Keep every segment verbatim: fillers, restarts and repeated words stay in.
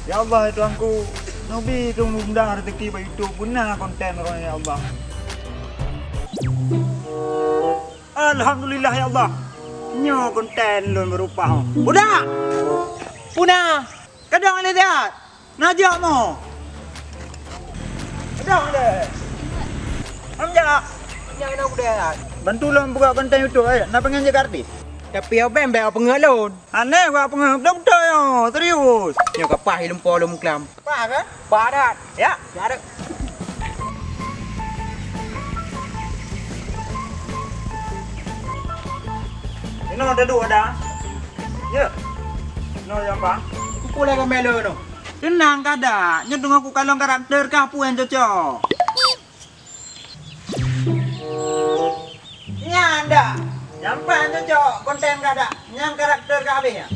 Ya Allah, ya Tuhanku, neubi lôn mudah rezeki bak YouTube, peue na konten droe, ya Allah. Alhamdulillah, ya Allah. Nyoe konten lôn beurupah. Budak! Peue na? Kadang lé siat. Na jak mo. Kadang lé. Ham jak. Nyang na budak. Bantu lôn buka konten YouTube, eh. Na pengen jadi artis. Tapi awak bem, bek awak peungeuh lôn. Aneh, awak peungeuh. Beutôi, yo. Serius. Nyoe kapah ileumpau lôn kelam. Pah kan? Pah dah. Ya, ya dah. Inoe dah dua dah. Ya. Inoe yang apa? Kupu lagi melo no. Tenang kada, nyoe tengok ku kalon karakter kah pun yang cocok. Nyan dah. Nyampan cocok konten kada. Nyang karakter kah habis ya.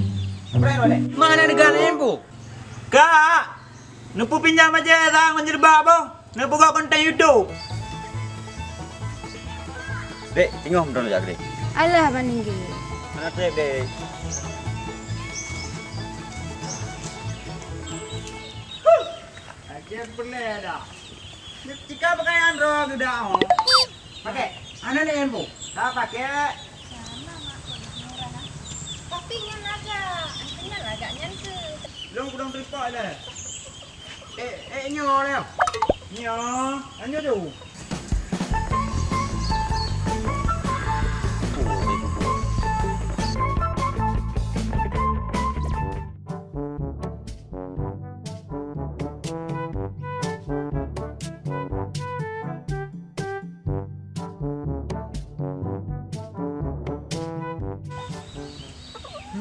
Apa yang boleh? Mana dengan info? Kak, neupeu pinjam aja sang menjelbab boh. Neupeu buka konten YouTube. Dek, singoh meudono jak, Dek. Alah, Bang Ninggi. Mana trep, Dek? Aja pernah dah. Cika pakaian roh geuda oh. Pakai. Ana ni embu. Tak pakai. Tapi nyan lagak, nyan lagak nyan ke? Long kudong tripod lah. Eh, eh, nyoe lah. Nyoe, nyoe tu.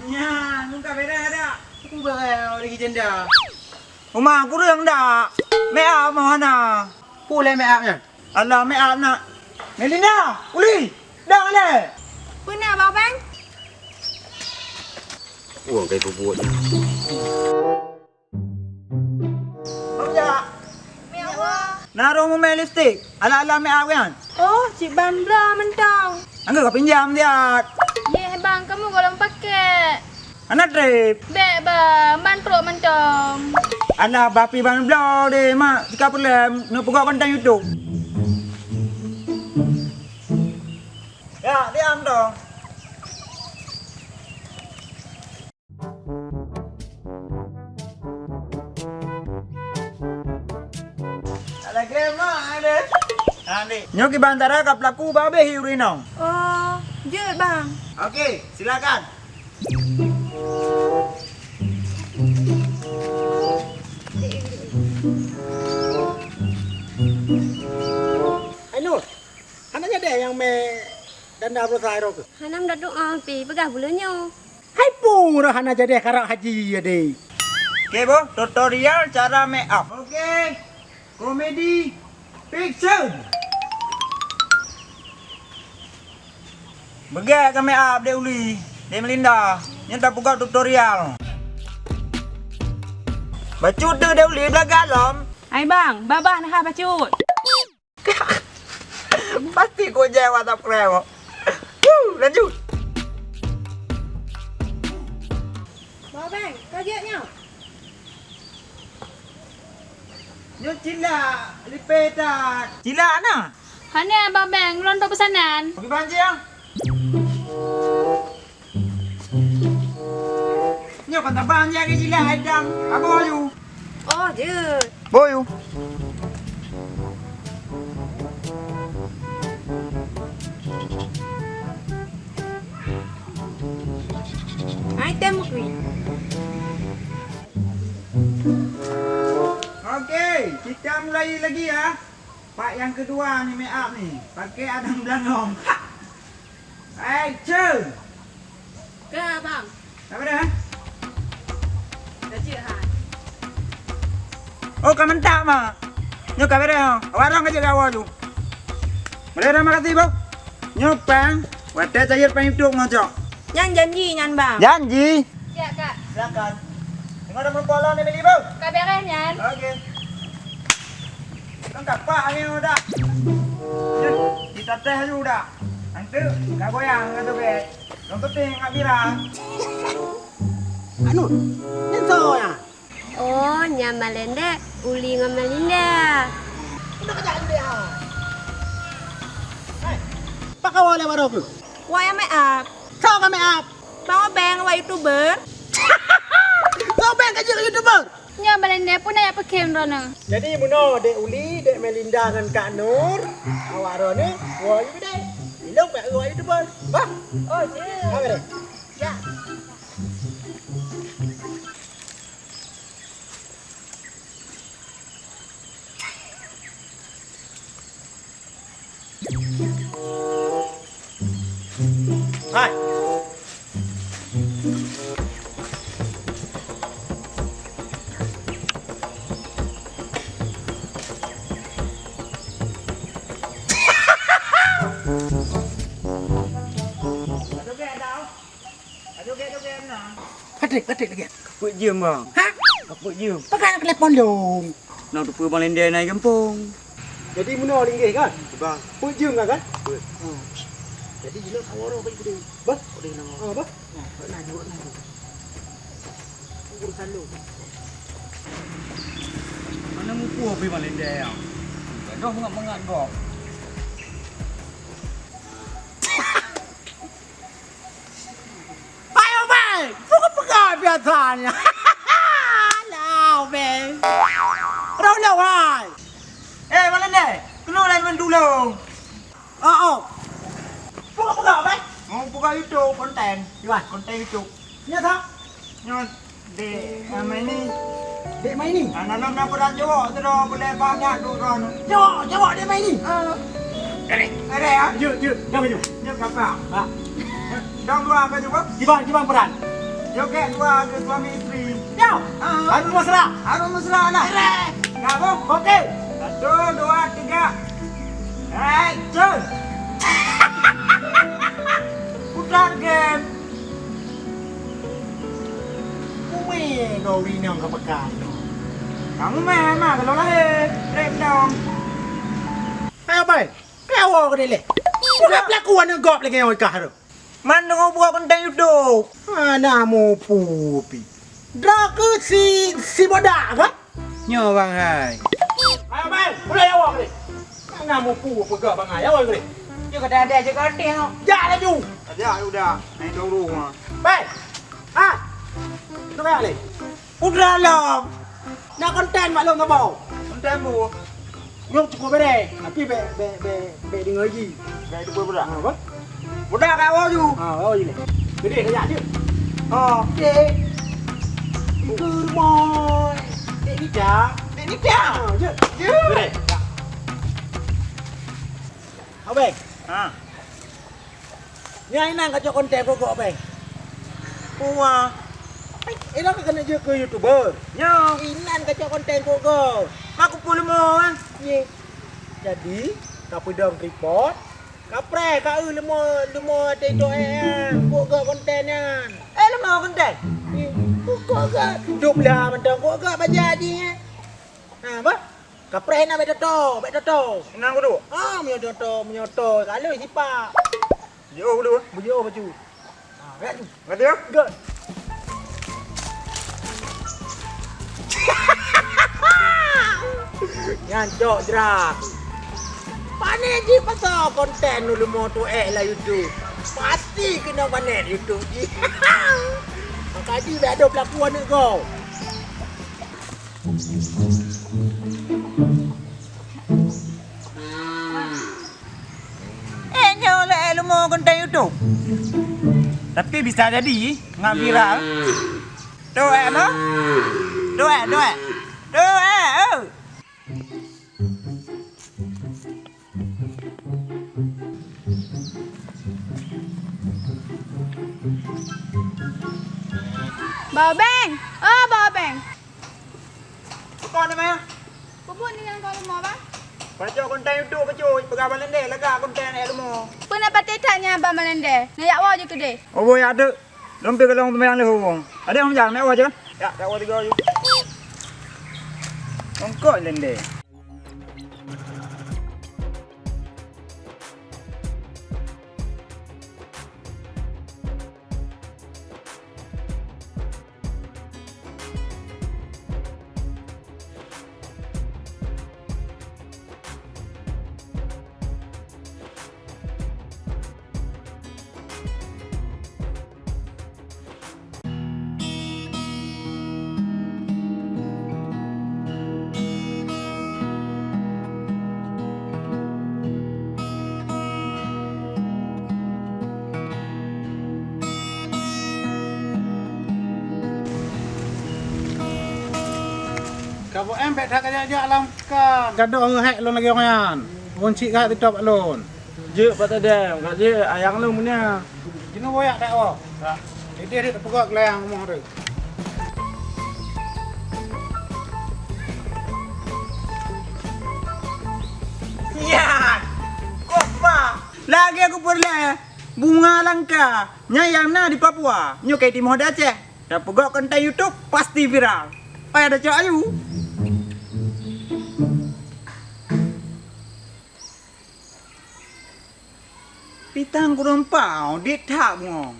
Nyan, muka merah ada. Aku bayar lagi janda. Uma kurang dak? Make up mah hana. Pulai make up nyan. Alah, make up nak. Melinda, Uli, dang lé. Peue na, Bang? Uang kai peubuet. Bang Jak. Mewa. Na roh mumai lipstik. Alah-alah make up nyan. Oh, cit ban bloe mantong. Angga ka pinjam siat. Yeh, Bang, kamu golom pakai. Hana treb. Bèk, Bang, ban trok mantong. Alah, bah pih ban bloe deh, mak. Jika peureulèe, neupeugot konten YouTube. Ya, diam dong. Lagèe mak deh. Ha, dek. Nyoe kiban cara ka peulaku babeh ureueng inong. Oh, jeuet, Bang. Okey, silakan. Hai Nur, hana jadi nyang mè danda beurasa roh keuh? Hana meudoa pih, peugah buleuen nyoe. Hai pura hana jadi karap haji ya deh. Okey boh, tutorial cara make up. Okey. Komedi fiction. Beugèt keu make up Dek Uli, Dek Melinda. Nyan tapeugot tutorial. Bacut tu Dek Uli beulagak lom. Hai bang, babah neuhah bacut. Pasti kujai WhatsApp krem. Huh, lanjut. Bang, kau jeuet nyoe. Nyoe cilak, lipeh that. Cilak na? Hana, Bang Beng, ulôn dok peusanan. Bagi banjir, ah. Nyoe kan tabang jak keu cilak hai dang. Apa aju? Oh, jeuet. Boyu. Hai tem kui. Okey, kita mulai lagi ya. Part yang kedua ni make up ni. Pakai adang belangong. Action! Ka, Bang. Apa dah? Dah cek, ha. Oh, ka mantap, Mak. Nyoe ka beres, ha. Warong ka jeuet gawa ju. Boleh dah, makasih, Bang. Nyoe pang, watèe cair pang YouTube ngocok. Nyan janji nyan, Bang. Janji? Siap, Kak. Silakan. Tengok dah meureumpok lom, Emily, Bang. Ka beres nyan. Okey. Kan kapah angin udah. Nyoe, kita teh aju udah. Nanti ka goyang ka teubiet. Lôn peuting ngat bira. Anu, nyan soe nyan? Oh, Nyan Malendeh, Uli ngon Melinda. Pakon woe lé baroe keuh? Woe make up. Soe ka make up? Bang Obeng, woe YouTuber. Bang Obeng ka jeuet YouTuber? Nyoe Malendeh pun na jak peukhém droeneuh. Jadi meunoe Dek Uli, Dek Melinda ngon Kak Nur, awak droeneuh woe yue deh. Ilong bak woe YouTuber. Bah. Oh, jeuet. Oke deh. Ya. Hai. Patrick, Patrick lagi. Kapeuet jeuem, Bang. Ha? Kapeuet jeuem. Pakon hana telepon lôn? Nang teupeue Bang Lendeh na i gampông. Jadi meunoe linggih kan? Bang. Peuet jeuem kan, kan? Peuet. Ha. Jadi jinoe ka uroe bak gudang. Bah? Udah nama. Ha, bah? Ha, nak jawab nak. Urusan lu. Mana mupu habis Bang Lendeh ya? Gadoh mangat-mangat gob. Hai Obeng, peugah-peugah biasa nyan. Alah Obeng. Roh lôn hai. Eh, Malendeh, keunoe lôn ban tulông. Oh, oh. Peugah-peugah, Obeng? Mau buka YouTube, konten. Iwan. Konten YouTube. Nyoe sa? Nyoe. Dek, ah, Maini. Dek Maini? Ah, na lôn na peuran cowok tu dah boleh banyak tu ron. Cowok, cowok Dek Maini? Ah. Keren. Keren, ah? Jeuet, jeuet. Jom, jom. Jom, kakak. Ah. Dong dua ke juga? Kiban, kiban peuran. Joget dua ke suami isteri. Jom. Ah. Harun Mesra. Harun Mesra lah. Keren. Kamu? Oke. Satu, dua, tiga. Action. Putar game. Umé kau rinong ka peugah nyoe. Kamu meh, mah, kalau lahé, rem dong. Hai, Abai. Kau awak ke dileh. Udah pelaku aneuk gob lagèe nyoe kah tu? Man deungoe buat konten YouTube. Hana mupu pi. Droe keuh si, si bodak kah? Nyoe Bang hai. Hai, Bang, mulai awak ni. Mana mupu peugah Bang hai, awak ni. Dia kata ada je kau teh. Jak laju. Ada udah, naik turun mah. Bang. Ha. Tengok ni. Putra lom. Nak konten mak lom kau. Konten bu. Nyoe cukup bere, tapi bek, bek, bek, bek dengar ji. Bek tu pun budak. Ha, apa? Budak kat awak tu. Ha, awak je ni. Gede kejap je. Oh. Dek. Itu rumah. Dek Nita. Dek Nita. Ha, je. Je. Gede. Abang. Ha. Nyan inan kacok konten keu gok, Bang. Wah. Eh, dah kena je ke YouTuber. Nyo. Inan kacok konten keu gok. Mak kumpul leumo, ah. Ye. Jadi, ka peudong tripod, ka preh ka eu leumo, leumo ateueh tok eh, ah. Keu gok konten nyan. Eh, leumo konten? Ye. Keu gok. Dub la mantong keu gok baja jih, eh. Ha, bah? Kapreh na bèk toto, bèk toto. Nang kudu. Ah, meunyoe toto, meunyoe to, ka lheueh sipak. Jiôh kudu. Beujiôh bacut. Ha, bèk tu. Ngerti ya? Good. Nyan cok jrat. Pané jih pasal konten uleumo tuék lam YouTube. Pasti keunoe pané YouTube jih. Maka jih bèk adoe pelaku aneuk gob. Eh, nyoe lé leumo konten YouTube. Tapi bisa jadi ngat viral. Tu eh mo? Tu eh, tu eh. Tu eh, oh. Bang Obeng! Oh, Bang Obeng! Apa nama ya? Bubuk ni yang kau leumo, Bang? Baca konten YouTube baca, peugah Bang Lendeh, lagak konten eh leumo. Peue na patéh that nyan Bang Lendeh? Na yak woe ju keudeh. Oh, boh yak dek. Lom pi golom teumanyang leuh wong. Ada yang jalan mek wajah. Ya, dak wajah juga. Ongkot Lendeh. Ka beu em bèk that kajak-jak lam kan. Gadôh heuhèk lôn lagèe awak nyan. Ngon cit gak titop lôn. Jeuet Pak Tedeng, ka jeuet ayang lôn meunan. Jinoe boyak that woe. Idéh deuek teupeugah geulayang rumoh teuh. Nyan! Kopa! Lagèe kupeureulèe bunga langka nyang na di Papua, nyoe ka timoh di Aceh. Tapeugöt konten YouTube pasti viral. Payah tacok ayu. Pitang kureueng pau, dit that bungong.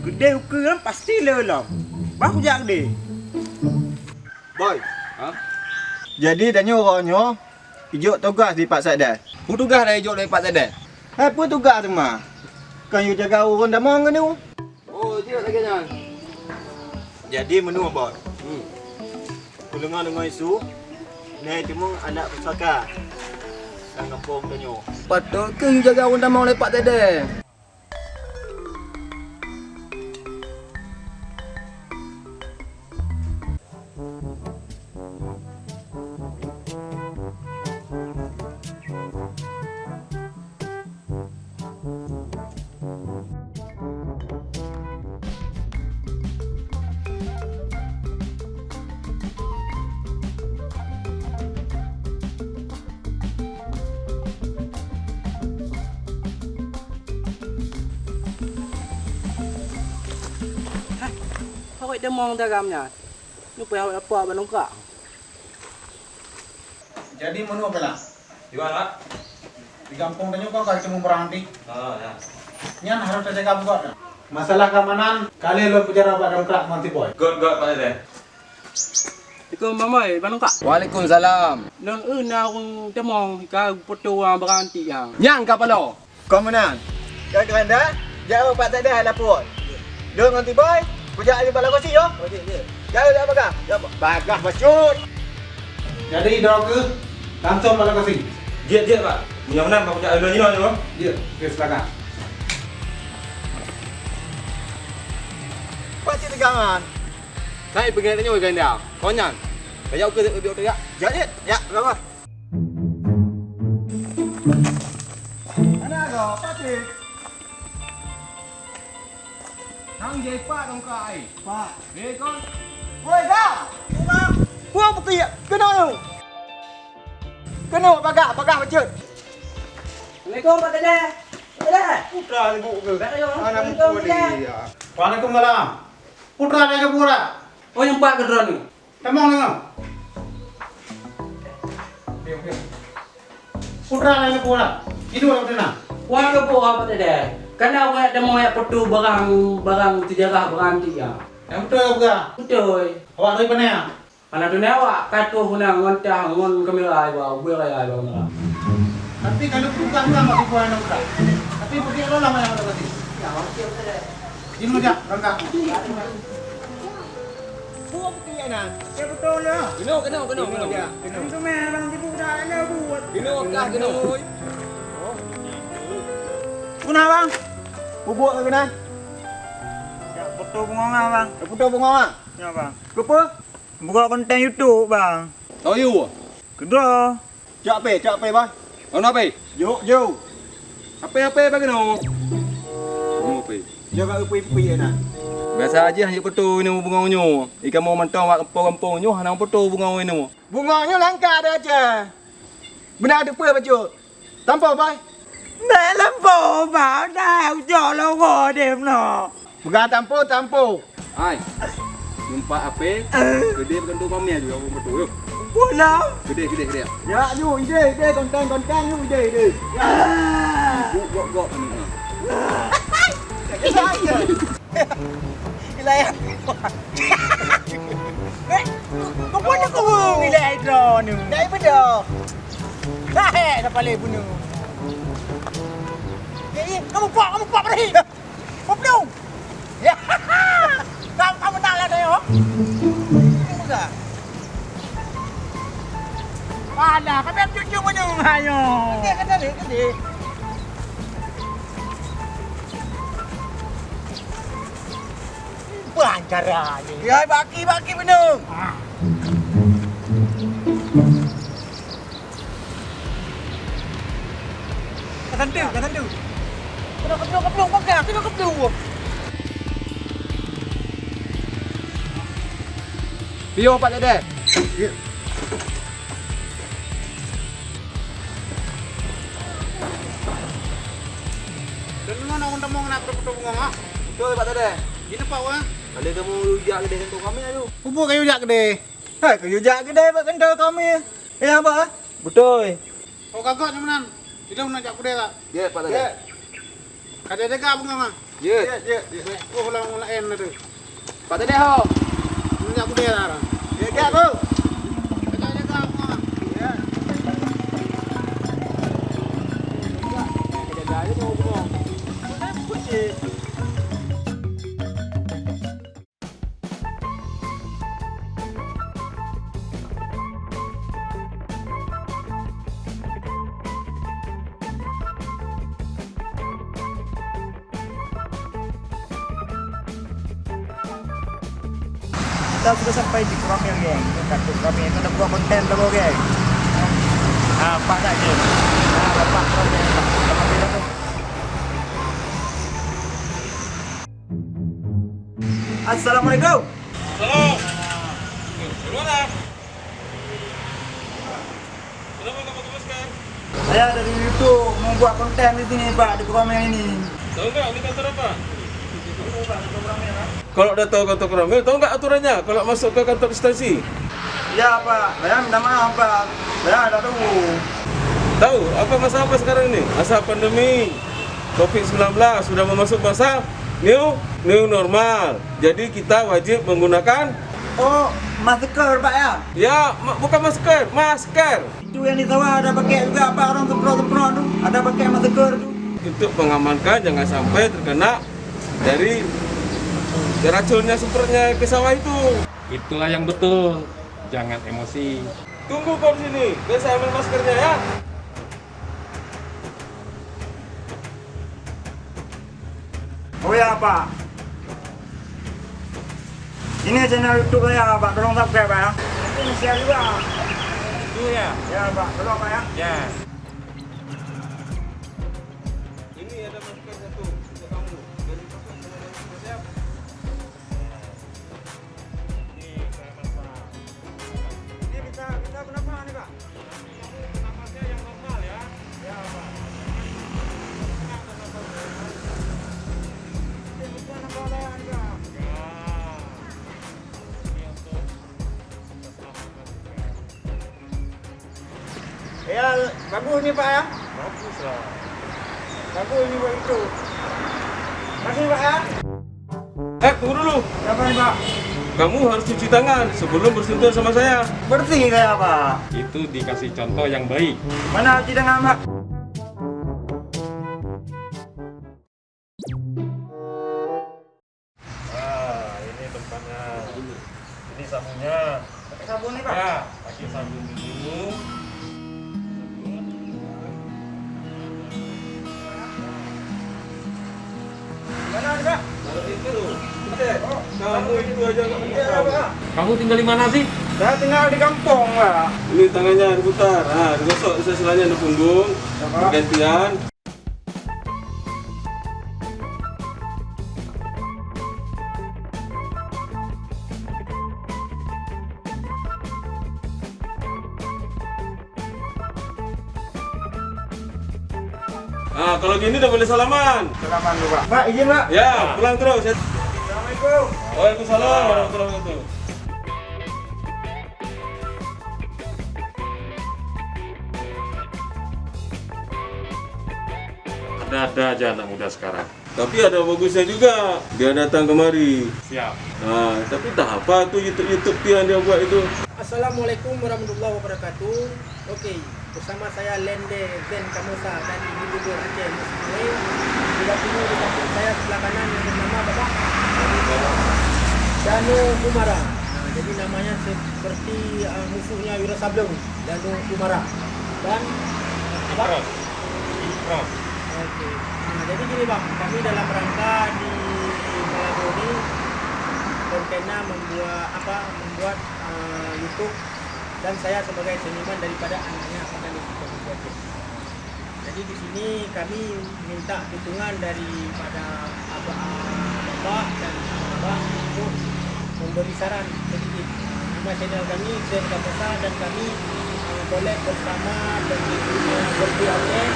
Keudeh ukeue pasti le lom. Bah kujak keudeh. Boy. Ha? Jadi tanyoe uroe nyoe ijok tugaih di Pak Sekdes. Peue tugaih dah ijok lé Pak Sekdes? Hai peue tugaih teuma? Kan yue jaga ureueng tamong keunoe. Oh, jeuet lagèe nyan. Jadi meunoe, Bot. Hmm. Kudeungo-deungo isu, na teumeung aneuk pusaka lam gampông tanyoe. Patôt keuh jaga ureueng tamong lé Pak Tedeng. Hah, awak demong dagam nyan. Nyoe payah awak lapor bak nongkrak. Jadi meunoe peue lah? Iwan, Pak. Di gampông tanyoe kan ka ceumu barang antik. Oh, ya. Nyan harôh tajaga beugöt nyan. Masalah keamanan, ka lheueh lôn peujara bak Domkrak ngon si Boy. Göt, göt, Pak Tedeng. Assalamualaikum, Bang Boy, Bang Domkrak. Waalaikumsalam. Lôn eu na ureueng tamong ka peutoe barang antik nyan. Nyang ka paloe. Kon meunan. Ka keuranda, jak u Pak Sekdes lapor. Lôn ngon si Boy, kujak u bak lokasi, yo. Oh, jeuet, jeuet. Jak u, jak bagah. Jak ba-, bagah bacut. Jadi, droe keuh, langsông bak lokasi. Jeuet, jeuet, Pak. Meunyoe meunan, Pak, kujak lôn jinoe, yo. Jeuet, oke, silakan. Pak cit teugangan. Sai peungeut tanyoe ganda. Kon nyan. Kajak u keue, jak. Jak, jeuet. Jak, bagah. Hana go, Pak Cik. Nang jai Pak Domkrak ai. Pak. Eh, kon. Woi, Bang. Bang. Buang peti. Keunoe. Keunoe, bagah, bagah bacut. Assalamualaikum, Pak Tedeng. Pak Tedeng. Putra ni bu ke? Anak Assalamualaikum, muka Pak Tedeng. Dia. Waalaikumsalam. Putra dia ke pura? Oh, nyang Pak ke droeneuh? Tamong deungoe. Putra laén geupeue lah. Iduek lam teunang. Wan geupeue Pak Tedeng. Kana awak tamong jak peutoe barang, barang seujarah, barang antik nyan. Nyang beutôi ka peugah? Beutôi. Awak dari pane? Hana tunai awak, ka troh na ngon tah, ngon kamera iba, ubé raya iba kamera. Tapi kalau bukan, bukan, bukan, bukan. Tapi bukit Allah yang ada tadi. Ya, oke, Pak Tedeng. Di mana, Jak? Rangkak. Buat bukit na. Ya, betul lah. Kena, kena, kena, kena. Kena. Kena. Kena. Kena. Kena. Kena, Bang. Bubuk ke kena? Ya, foto bunga, Bang. Foto bunga, Bang? Ya, Bang. Kenapa? Buka konten YouTube, Bang. Tahu you? Kedua. Cak Pei, Cak Pei, Bang. Lawan apa? Jok, jok. Apa, apa, bagi no? Apa? Jaga upui-upui na. Biasa aja hanya betul ni bunga nyoe. Ikan mau mantong wak kampung-kampung nyoe hana betul bunga nyoe. Bunga nyoe langka ada aja. Benar ada pun bacut. Tampo, Bai. Bèk lampu, Bang, dah ujoe loro dem no. Peugah tampo, tampo. Hai. Numpak ape? Eh. Gede bukan tu pamia juga orang betul. Bola. Gede, gede, gede. Ya, yu, ide, ide, konten, konten, yu, ide, ide. Ya. Ah. Gok, gok, gok. Gila ya. Eh, kau pun aku nilai drone ni. Dah ibu dah. Dah eh, dah paling bunuh. Ya, ya, kamu pak, kamu pak berahi. Kau belum. Ya. Kau, kau menang lah dah, yo. Kamu dah. Mana? Kami cucu bunuh, ayo. Dia kena dia, kena dia. Bang cara ni. Ya, baki, baki benar. Ah. Tandeu, ka tandeu. Kena keplok-keplok pakai, kena keplok. Piôh Pak Dede. Ya. Dan mana orang temong nak betul-betul bengong ah? Betul Pak Dede. Gini Pak wah. Kalau kamu jak kedai kantor kami ayo. Ubur kayu jak kedai. Hai kayu jak kedai bak kantor kami. Ya apa? Betul. Oh, kagak nyoe meunan. Ilong na jak kudée tak? Ya, Pak Tadeh. Ka deh dega bunga mah. Ya. Ya, ya, ya. Oh, ulang laén na tu. Pak Tadeh ho. Na jak kudée lah. Ya, ya, bro. Ka deh dega bunga mah. Ya. Ka deh dega bunga. Kita sudah sampai di Koramil, geng. Ini kantor kami, kita buat konten dulu, geng. Ah, Pak tak je. Ah, Bapak Koramil, Pak Koramil tu. Assalamualaikum. Salam. Dari mana? Kenapa nggak pakai masker? Saya dari YouTube mau buat konten di sini, Pak, di Koramil ini. Tahu nggak ini kantor apa? Kalau udah tahu kantor Koramil, tahu nggak aturannya kalau masuk ke kantor instansi? Ya, Pak. Saya minta maaf, Pak. Saya tak tahu. Tahu apa masa apa sekarang ini? Masa pandemi covid sembilan belas sudah memasuki masa new new normal. Jadi kita wajib menggunakan. Oh, masker, Pak, ya? Ya, ma- bukan masker, masker. Itu yang di sawah ada pakai juga, Pak, orang semprot-semprot tu. Ada pakai masker tu. Untuk mengamankan jangan sampai terkena dari racunnya semprotnya ke sawah itu. Itulah yang betul. Jangan emosi. Tunggu kau di sini. Biar saya ambil maskernya ya. Oh ya, Pak. Ini channel YouTube saya, Pak. Tolong subscribe, Pak, ya. Ini share juga. Itu ya. Ya, Pak. Tolong, Pak, ya. Ya. Ini ada masker satu untuk kamu. Dari siapa? Ini saya masak. Ini bisa, bisa berapa ni, Pak? Kamu bernafasnya yang normal, ya. Ya, Pak. Ini bukan apa-apa, Pak. Ya. Ini untuk keselamatan juga. Ya, bagus ni, Pak, ya? Bagus lah. Bagus ni buat itu. Makasih, Pak, ya. Eh, tunggu dulu. Siapa ni, Pak? Kamu harus cuci tangan sebelum bersentuhan sama saya. Bersih saya, Pak. Itu dikasih contoh yang baik. Mana cuci tangan, Pak? Ah, ini tempatnya. Ini sabunnya. Pakai sabun ni, Pak? Ya, pakai sabun dulu. Mana ni, Pak? Kalau itu, buset. Kamu itu aja nggak punya. Kamu tinggal di mana sih? Saya tinggal di kampung, Pak. Ini tangannya diputar, ha, digosok sela-selanya di punggung, gantian. Ah, kalau gini udah boleh salaman. Salaman dulu, Pak. Pak, izin, Pak. Ya, pulang terus. Assalamualaikum. Waalaikumsalam warahmatullahi wabarakatuh. Ada-ada aja anak muda sekarang. Tapi ada bagusnya juga, dia datang kemari. Siap. Ha, tapi entah apa tu YouTube-YouTube tu yang dia buat itu. Assalamualaikum warahmatullahi wabarakatuh. Okey, bersama saya Lende Zen Kamosa dari YouTuber Aceh Muslim. Sudah tunggu di samping saya sebelah kanan yang bernama Bapak Danu Umara. Nah, jadi namanya seperti uh, musuhnya Wira Sableng, Danu Umara. Dan apa? Ikram. Oke. Nah, jadi gini Bang, kami dalam rangka di Malabo ini berencana membuat apa, membuat uh, YouTube dan saya sebagai seniman daripada anaknya akan dibuat. Jadi di sini kami minta dukungan daripada abah, bapak dan abah untuk memberi saran sedikit. Nama channel kami Zen Kaposa dan kami, eh, collab bersama dengan Berdi Aceh,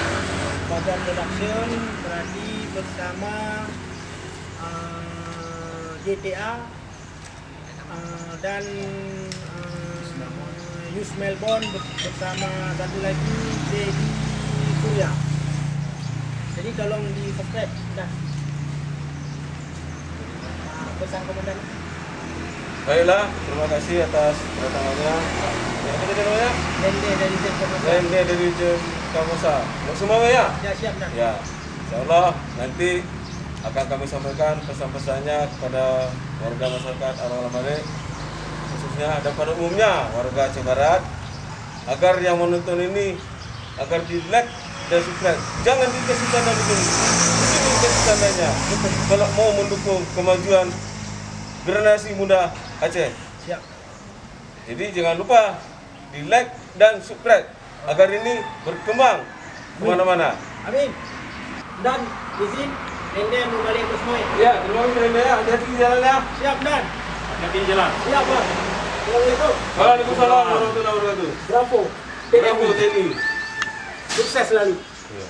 Fajar Production, berarti bersama, eh, G T A, eh, dan, eh, Yus Melbon be-, bersama satu lagi Dedi Surya. Jadi tolong di-subscribe dah. Ah, pesan komandan. Baiklah, terima kasih atas kedatangannya. Ya, apa tadi namanya? Dende dari Zen Kaposa. Dende dari Zen Kaposa. Untuk semua ya? Ya, siap dah. Ya. Insya Allah nanti akan kami sampaikan pesan-pesannya kepada warga masyarakat Arang Lamarik, khususnya dan pada umumnya warga Aceh Barat, agar yang menonton ini agar di like dan subscribe. Jangan dikasih tanda di sini. Di sini dikasih tandanya. Kalau mau mendukung kemajuan generasi muda Aceh. Siap. Jadi jangan lupa di like dan subscribe agar ini berkembang kemana-mana. Amin. Dan izin Dende mau balik ke Semai. Ya, terima kasih Dende ya. Hati-hati di jalan ya. Siap, Dan. Hati-hati di jalan. Siap, Bang. Assalamualaikum. Waalaikumsalam warahmatullahi wabarakatuh. Bravo. Bravo T N I. Sukses selalu. Ya.